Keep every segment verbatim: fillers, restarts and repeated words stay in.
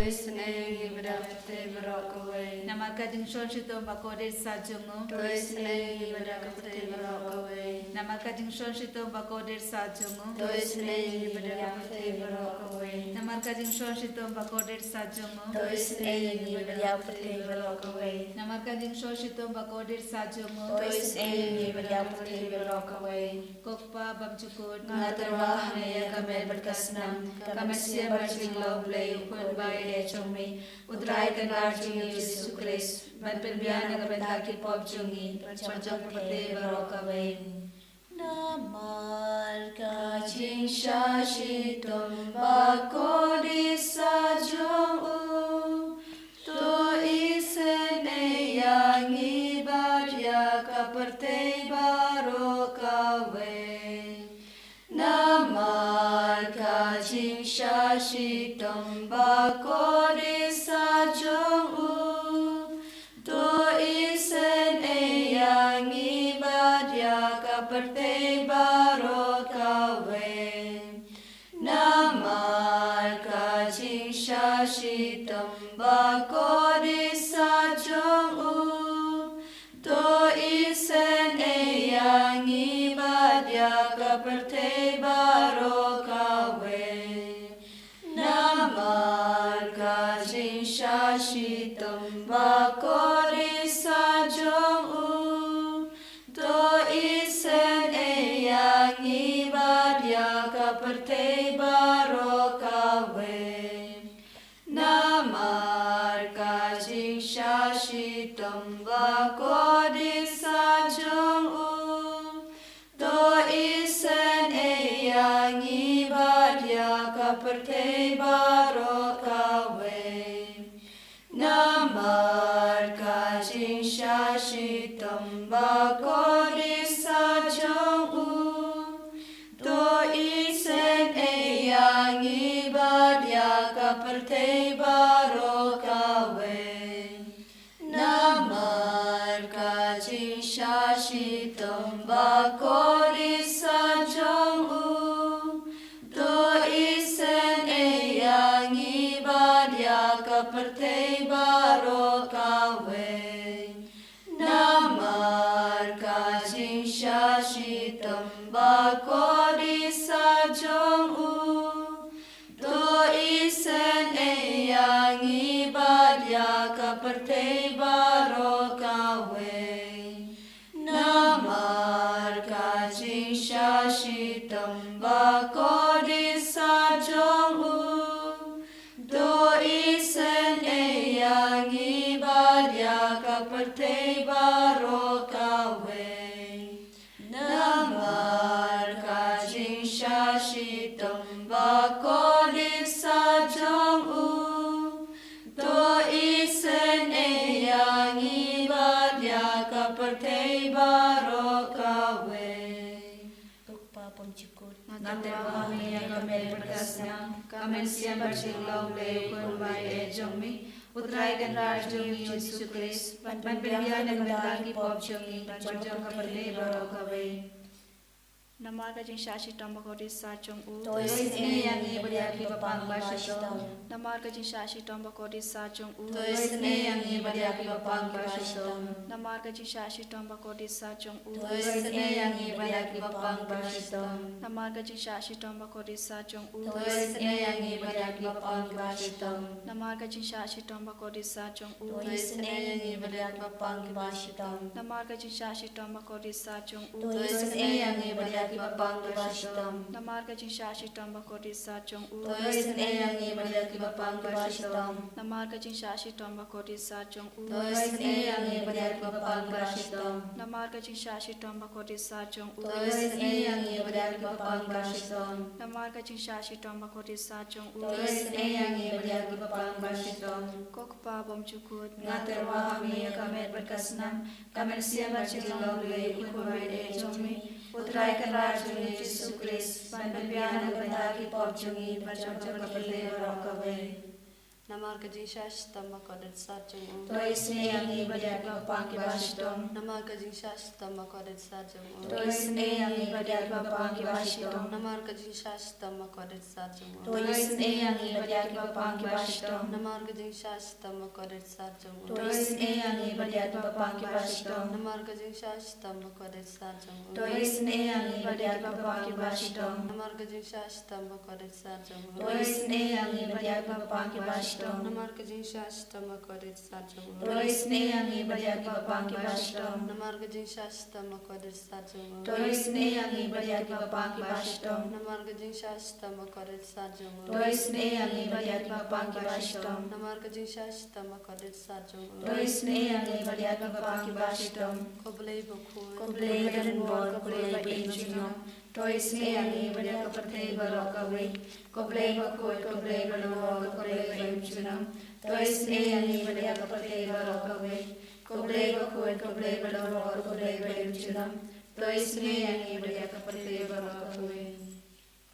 Isynei ïa ngi bad ïa ka pyrthei baroh kawei. Namar ka jingshon shitom bakordit sat jong u. To isynei ïa ngi bad ïa ka pyrthei baroh kawei. Namar ka jingshon shitom bakordit sat jong u. To isynei ïa ngi bad ïa ka pyrthei baroh kawei. Namar ka jingshon shitom bakordit sat jong u. To isynei ïa ngi bad ïa ka pyrthei baroh kawei. Namar ka jingshon shitom bakordit sat jong u. To isynei ïa ngi bad ïa ka pyrthei baroh kawei. Ko Kpa bymjukut, nga tyrwa ha me ïa ka met bad ka snam, ka mynsiem bad ka jinglong Blei u Khun ba ïeit jong me, U Trai Kynrad jong ngi U Jisu Khrist, ban pynbiang na ka bynta ki pop jong ngi bad jong ka pyrthei baroh kawei. Namar ka jingshah shitom bakordit sat jong u, to isynei ïa ngi bad ïa ka pyrthei baroh kawei. Namar ka jingshah shitom bakordit sat jong u, to isynei ïa ngi bad ïa ka pyrthei baroh kawei. Namar ka jingshah shitom bakordit sat jong u, to isynei ïa ngi bad ïa ka pyrthei baroh kawei. Namar ka jingshah shitom bakordit sat jong u, to isynei ïa ngi bad ïa ka pyrthei baroh kawei. Namar ka jingshah shitom bakordit sat jong u, to isynei ïa ngi bad ïa ka pyrthei baroh kawei. Namar ka jingshah shitom bakordit sat jong u, to isynei ïa ngi bad ïa ka pyrthei baroh kawei. Namar ka jingshah shitom bakordit sat jong u, to isynei ïa ngi bad ïa ka pyrthei baroh kawei. Namar ka jingshah shitom bakordit sat jong u, to isynei ïa ngi bad ïa ka pyrthei baroh kawei. Namar ka jingshah shitom bakordit sat jong u, to isynei ïa ngi bad ïa ka pyrthei baroh kawei. Namar ka jingshah shitom bakordit sat jong u, to isynei ïa ngi bad ïa ka pyrthei baroh kawei. Ko Kpa bymjukut, nga tyrwa ha me ïa ka met bad ka snam, ka mynsiem bad ka jinglong Blei u Khun ba ïeit jong me, U Trai Kynrad jong ngi U Jisu Khrist, ban pynbiang na ka bynta ki pop jong ngi bad jong ka pyrthei baroh kawei. Namar ka jingshah shitom bakordit sat jong u, to isynei ïa ngi bad ïa ki bapang ba shitom. Namar ka jingshah shitom bakordit sat jong u, to isynei ïa ngi bad ïa ki bapang ba shitom. Namar ka jingshah shitom bakordit sat jong u, to isynei ïa ngi bad ïa ki bapang ba shitom. Namar ka jingshah shitom bakordit sat jong u, to isynei ïa ngi bad ïa ki bapang ba shitom. Namar ka jingshah shitom bakordit sat jong u, to isynei ïa ngi bad ïa ki bapang ba shitom. Namar ka jingshah shitom bakordit sat jong u, to isynei ïa ngi bad ïa ki bapang ba shitom. Namar ka jingshah shitom bakordit sat jong u, to isynei ïa ngi bad ïa ki bapang ba shitom. Namar ka jingshah shitom bakordit sat jong u, to isynei ïa ngi bad ïa ki bapang ba shitom. Namar ka jingshah shitom bakordit sat jong u, to isynei ïa ngi bad ïa ki bapang ba shitom. Namar ka jingshah shitom bakordit sat jong u, to isynei ïa ngi bad ïa ki bapang ba shitom. Ko Kpa bymjukut, nga tyrwa ha me ïa ka met bad ka snam, ka mynsiem bad ka jinglong Blei u Khun ba ïeit jong me, U Trai Kynrad jong ngi U Jisu Khrist, ban pynbiang na ka bynta ki pop jong ngi bad jong ka pyrthei baroh kawei. Namar ka jingshah shitom bakordit sat jong u. To isynei ïa ngi bad ïa ki bapang kiba shitom. Namar ka jingshah shitom bakordit sat jong u. To isynei ïa ngi bad ïa ki bapang kiba shitom. Namar ka jingshah shitom bakordit sat jong u. To isynei ïa ngi bad ïa ki bapang kiba shitom. Namar ka jingshah shitom bakordit sat jong u. To isynei ïa ngi bad ïa ki bapang kiba shitom. Namar ka jingshah shitom bakordit sat jong u. To isynei ïa ngi bad ïa ki bapang kiba shitom. Namar ka jingshah shitom bakordit sat jong u. To isynei ïa ngi bad ïa ki bapang kiba shitom. Namar ka jingshah shitom bakordit sat jong u. To isynei ïa ngi bad ïa ki bapang kiba shitom. Namar ka jingshah shitom bakordit sat jong u. To isynei ïa ngi bad ïa ki bapang kiba shitom. Namar ka jingshah shitom bakordit sat jong u. To isynei ïa ngi bad ïa ki bapang kiba shitom. Namar ka jingshah shitom bakordit sat jong u. To isynei ïa ngi bad ïa ki bapang kiba shitom. Ko Blei bakhuid. Ko Blei ba donbor, ko Blei ba im junom. To isynei ïa ngi bad ïa ka pyrthei baroh kawei. Ko Blei bakhuid, ko Blei ba donbor, ko Blei ba im junom. To isynei ïa ngi bad ïa ka pyrthei baroh kawei. Ko Blei bakhuid, ko Blei ba donbor, ko Blei ba im junom. To isynei ïa ngi bad ïa ka pyrthei baroh kawei.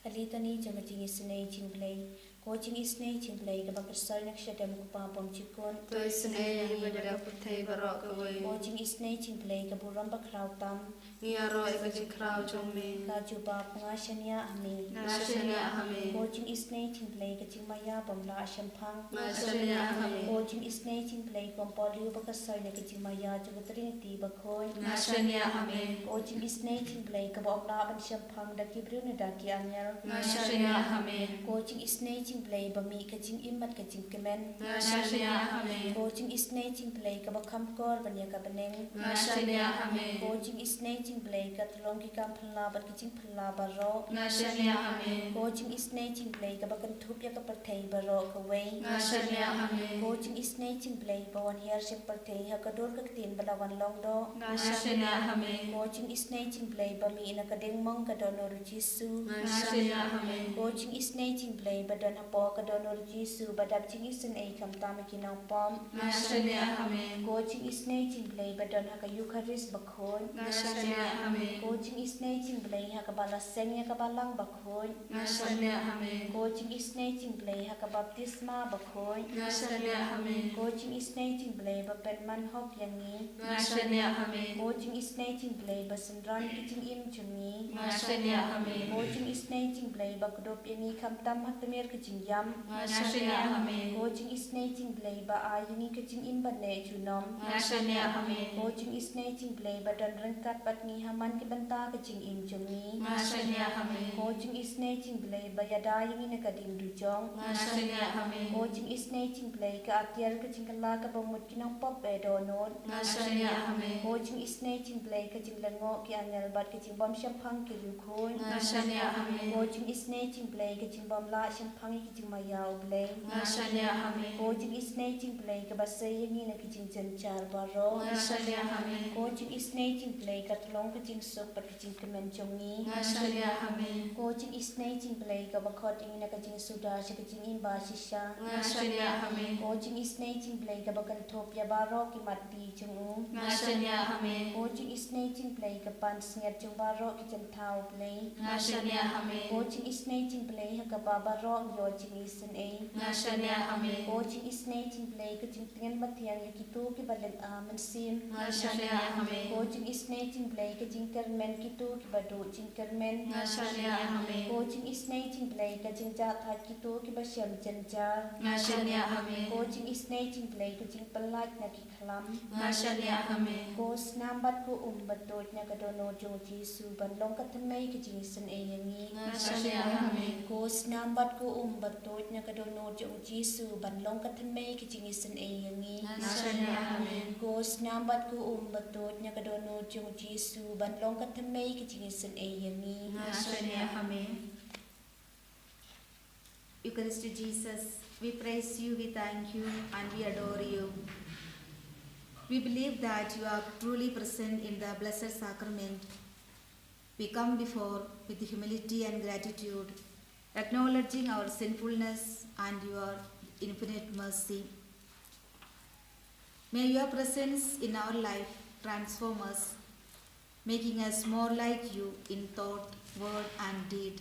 Ka Litani jong ka jingisynei jong U Blei. Ko jingisynei jong U Blei kaba kyrshoi na ka shadem u Kpa bymjukut. To isynei ïa ngi bad ïa ka pyrthei baroh kawei. Ko jingisynei jong U Blei ka burom bakhraw tam. Ngi ïaroh ïa ka jingkhraw jong me. Ka jubab, nga shaniah ha me. Nga shaniah ha me. Ko jingisynei jong U Blei ka jingmaïa bym lah shemphang. Nga shaniah ha me. Ko jingisynei jong U Blei ka umpohliew ba kyrshoi na ka jingmaïa jong ka Trinity bakhuid. Nga shaniah ha me. Ko jingisynei jong U Blei kaba ym lah ban shemphang da ki briew ne da ki angel. Nga shaniah ha me. Ko jingisynei jong U Blei ba mih ka jingim bad ka jingkmen. Nga shaniah ha me. Ko jingisynei jong U Blei kaba kham kor ban ïa ka bneng. Nga shaniah ha me. Ko jingisynei jong U Blei ka tyllong ki kam phylla bad ki jingphylla baroh. Nga shaniah ha me. Ko jingisynei jong U Blei kaba kynthup ïa ka pyrthei baroh kawei. Nga shaniah ha me. Ko jingisynei jong U Blei ba wan hiar sha ka pyrthei ha ka dur ka ktien ba la wan long doh. Nga shaniah ha me. Ko jingisynei jong U Blei ba mih na ka diengmong ka dohnud u Jisu. Nga shaniah ha me. Ko jingisynei jong U Blei ba don hapoh ka dohnud u Jisu ba dap jingisynei khamtam ïa ki nongpop. Nga shaniah ha me. Ko jingisynei jong U Blei ba don ha ka Eukharist bakhuid. Nga shaniah ha me. Ko jingisynei jong U Blei ha kaba la seng ïa ka balang bakhuid. Nga shaniah ha me. Ko jingisynei jong U Blei ha ka baptisma bakhuid. Nga shaniah ha me. Ko jingisynei jong U Blei ba pynman hok ïa ngi. Nga shaniah ha me. Ko jingisynei jong U Blei ba synran ki jingim jong ngi. Nga shaniah ha me. Ko jingisynei jong U Blei ba kdup ïa ngi khamtam ha tmier ka jingïam. Nga shaniah ha me. Ko jingisynei jong U Blei ba ai ïa ngi ka jingim ba neh junom. Nga shaniah ha me. Ko jingisynei jong U Blei ba don ryngkat bad ngi ha man ki bynta ka jingim jong ngi. Nga shaniah ha me. Ko jingisynei jong U Blei ba ïada ïa ngi na ka ding dujok. Nga shaniah ha me. Ko jingisynei jong U Blei ka atiar ka jingkylla kaba mut ki nongpop ba dohnud. Nga shaniah ha me. Ko jingisynei jong U Blei ka jinglyngngoh ki angel bad ka jingbym shemphang ki riewkhuid. Nga shaniah ha me. Ko jingisynei jong U Blei ka jingbym lah shemphang ïa ki jingmaïa U Blei. Nga shaniah ha me. Ko jingisynei jong U Blei kaba sei ïa ngi na ki jingjynjar baroh. Nga shaniah ha me. Ko jingisynei jong U Blei ka tyllong ka jingsuk bad ka jingkmen jong ngi. Nga shaniah ha me. Ko jingisynei jong U Blei kaba khot ïa ngi na ka jingsuda sha ka jingim ba shisha. Nga shaniah ha me. Ko jingisynei jong U Blei kaba kynthup ïa baroh ki mat jong u. Nga shaniah ha me. Ko jingisynei jong U Blei ka pansngiat jong baroh ki jingthaw U Blei. Nga shaniah ha me. Ko jingisynei jong U Blei ha kaba baroh ngi ïoh jingisynei. Nga shaniah ha me. Ko jingisynei jong U Blei ka jingtngen ba thiang ïa kito kiba lynga mynsiem. Nga shaniah ha me. Ko jingisynei jong U Blei ka jingkyrmen kito kiba duh jingkyrmen. Nga shaniah ha me. Ko jingisynei jong U Blei ka jingjahthait kito kiba shem jynjar. Nga shaniah ha me. Ko jingisynei jong U Blei ka jingpyllait na ki khlam. Nga shaniah ha me. Ko snam bad ko um ba tuid na ka dohnud jong u Jisu ban long ka thymmei ka jingisynei ïa ngi. Nga shaniah ha me. Ko snam bad ko um ba tuid na ka dohnud jong u Jisu ban long ka thymmei ka jingisynei ïa ngi. Nga shaniah ha me. Ko snam bad ko um ba tuid na ka dohnud jong u Jisu ban long ka thymmei ka jingisynei ïa ngi. Nga shaniah ha me. Eucharistic Jesus, we praise you, we thank you, and we adore you. We believe that you are truly present in the Blessed Sacrament. We come before with humility and gratitude, acknowledging our sinfulness and your infinite mercy. May your presence in our life transform us, making us more like you in thought, word, and deed.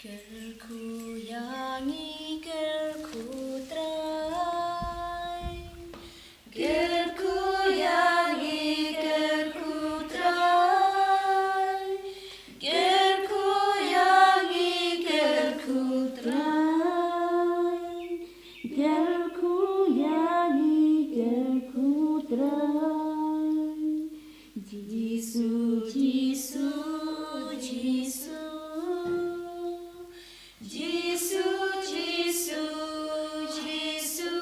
Kyrkhu ïa ngi, kyrkhu Trai. Kyrkhu ïa ngi, kyrkhu Trai. Kyrkhu ïa ngi, kyrkhu Trai. Kyrkhu ïa ngi, kyrkhu Trai. Jisu, Jisu, Jisu. Jisu, Jisu, Jisu.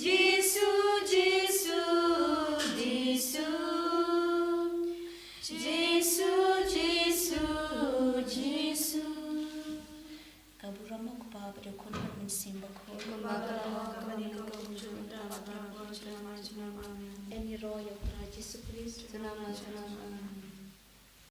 Jisu, Jisu, Jisu. Jisu, Jisu, Jisu. Ka burom u Kpa bad u Khun bad u Mynsiem Bakhuid. Kumba ka la long, kaba nyngkong, kumjuh, mynta bad barabor, junom junom. Amen. Ngin ïaroh ïa u Trai Jisu Khrist. Junom junom. Amen.